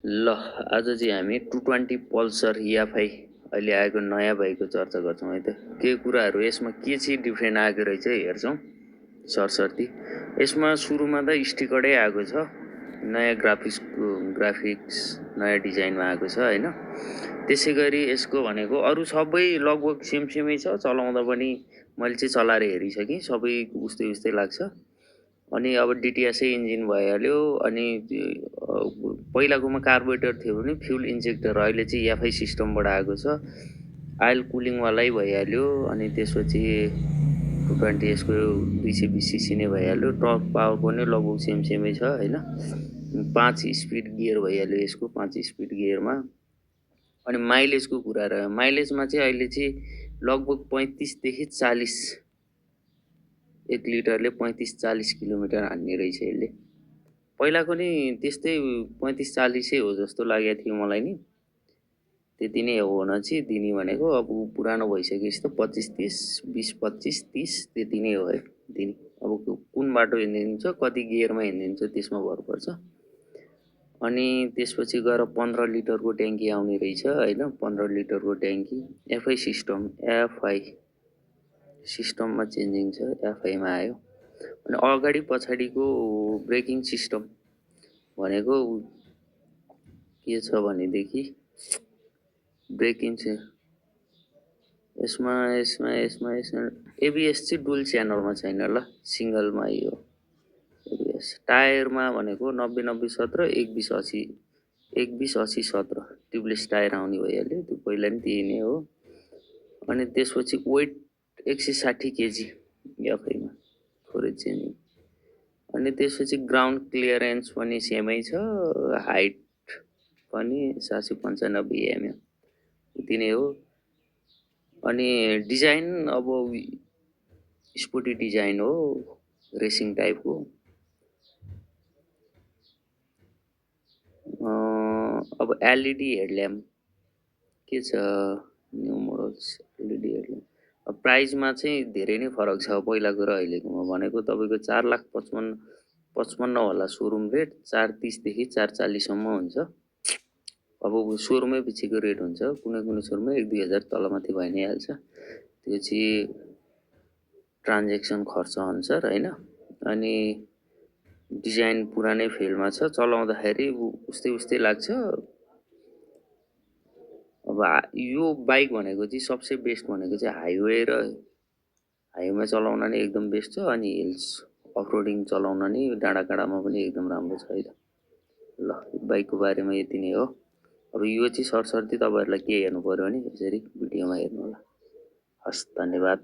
ल आज चाहिँ हामी 220 पल्सर EFI अहिले आएको नयाँ बाइकको चर्चा गर्छौँ है त। के कुराहरू यसमा के चाहिँ डिफ्रेन्ट आएको रहेछ हेर्छौँ सरसर्ती। यसमा सुरुमा त स्टिकरै आएको छ, नयाँ ग्राफिक्स नयाँ डिजाइनमा आएको छ होइन। त्यसै गरी यसको भनेको अरू सबै लगभग सेमै छ, चलाउँदा पनि मैले चाहिँ चलाएर हेरिसकेँ, सबै उस्तै उस्तै लाग्छ। अनि अब डिटिएसै इन्जिन भइहाल्यो। अनि पहिलाकोमा कार्बोरेटर थियो भने फ्युल इन्जेक्टर, अहिले चाहिँ एफआई सिस्टमबाट आएको छ, आइल कुलिङवालै भइहाल्यो। अनि त्यसपछि 220 यसको 220cc नै भइहाल्यो। टर्क पावर पनि लगभग सेमै छ होइन। 5 स्पिड गियर भइहाल्यो यसको, 5 स्पिड गियरमा। अनि माइलेजको कुरा रह्यो, माइलेजमा चाहिँ अहिले चाहिँ लगभग 35देखि 40, 1 लिटरले 35-40 किलोमिटर हान्ने रहेछ यसले। पहिलाको नि त्यस्तै 35-40 हो जस्तो लागेको थियो मलाई नि, त्यति नै हो न चाहिँ दिने भनेको। अब पुरानो भइसकेपछि त 25-30, 20-25-30 त्यति नै हो है दिने। अब कुन बाटो हिँडिदिन्छ, कति गियरमा हिँडिदिन्छ त्यसमा भर पर्छ। अनि त्यसपछि गएर 15 लिटरको ट्याङ्की आउने रहेछ होइन, 15 लिटरको ट्याङ्की। एफआई सिस्टममा चेन्जिङ छ, एफआईमा आयो। अनि अगाडि पछाडिको ब्रेकिङ सिस्टम भनेको के छ भनेदेखि, ब्रेकिङ चाहिँ यसमा एबिएस चाहिँ डुल च्यानलमा छैन ल, सिङ्गलमा यो एबिएस। टायरमा भनेको 90-90-17, 120-80, 120-80-17 ट्युबलेस टायर आउने भइहाल्यो, त्यो पहिला नि त्यही नै हो। अनि त्यसपछि वेट 160 केजी एफआईमा, थोरै चेन्जिङ। अनि त्यसपछि ग्राउन्ड क्लियरेन्स पनि सेमै छ, हाइट पनि 795 mm उति नै हो। अनि डिजाइन अब स्पोर्टी डिजाइन हो, रेसिङ टाइपको। अब एलइडी हेडल्याम्प के छ, न्यू मोडल्स एलइडी हेडल्याम्प। अब प्राइसमा चाहिँ धेरै नै फरक छ पहिलाको र अहिलेकोमा। भनेको तपाईँको 4,55,55 होला सोरुम रेट, 430देखि 440सम्म हुन्छ। अब सोरुमै पछिको रेट हुन्छ, कुनै कुनै सोरुममा 1-2 हजार तलमाथि भइ नै हाल्छ, त्यो चाहिँ ट्रान्जेक्सन खर्च अनुसार होइन। अनि डिजाइन पुरानै फिल्डमा छ, चलाउँदाखेरि उस्तै लाग्छ। अब यो बाइक भनेको चाहिँ सबसे बेस्ट भनेको चाहिँ हाइवेमा चलाउन नै एकदम बेस्ट छ। अनि हिल्स अफरोडिङ चलाउन नि डाँडाकाँडामा पनि एकदम राम्रो छ है त। ल बाइकको बारेमा यति नै हो। अब यो चाहिँ सरसर्ती तपाईँहरूलाई के हेर्नु पर्यो भने यसरी भिडियोमा हेर्नु होला। हस्, धन्यवाद।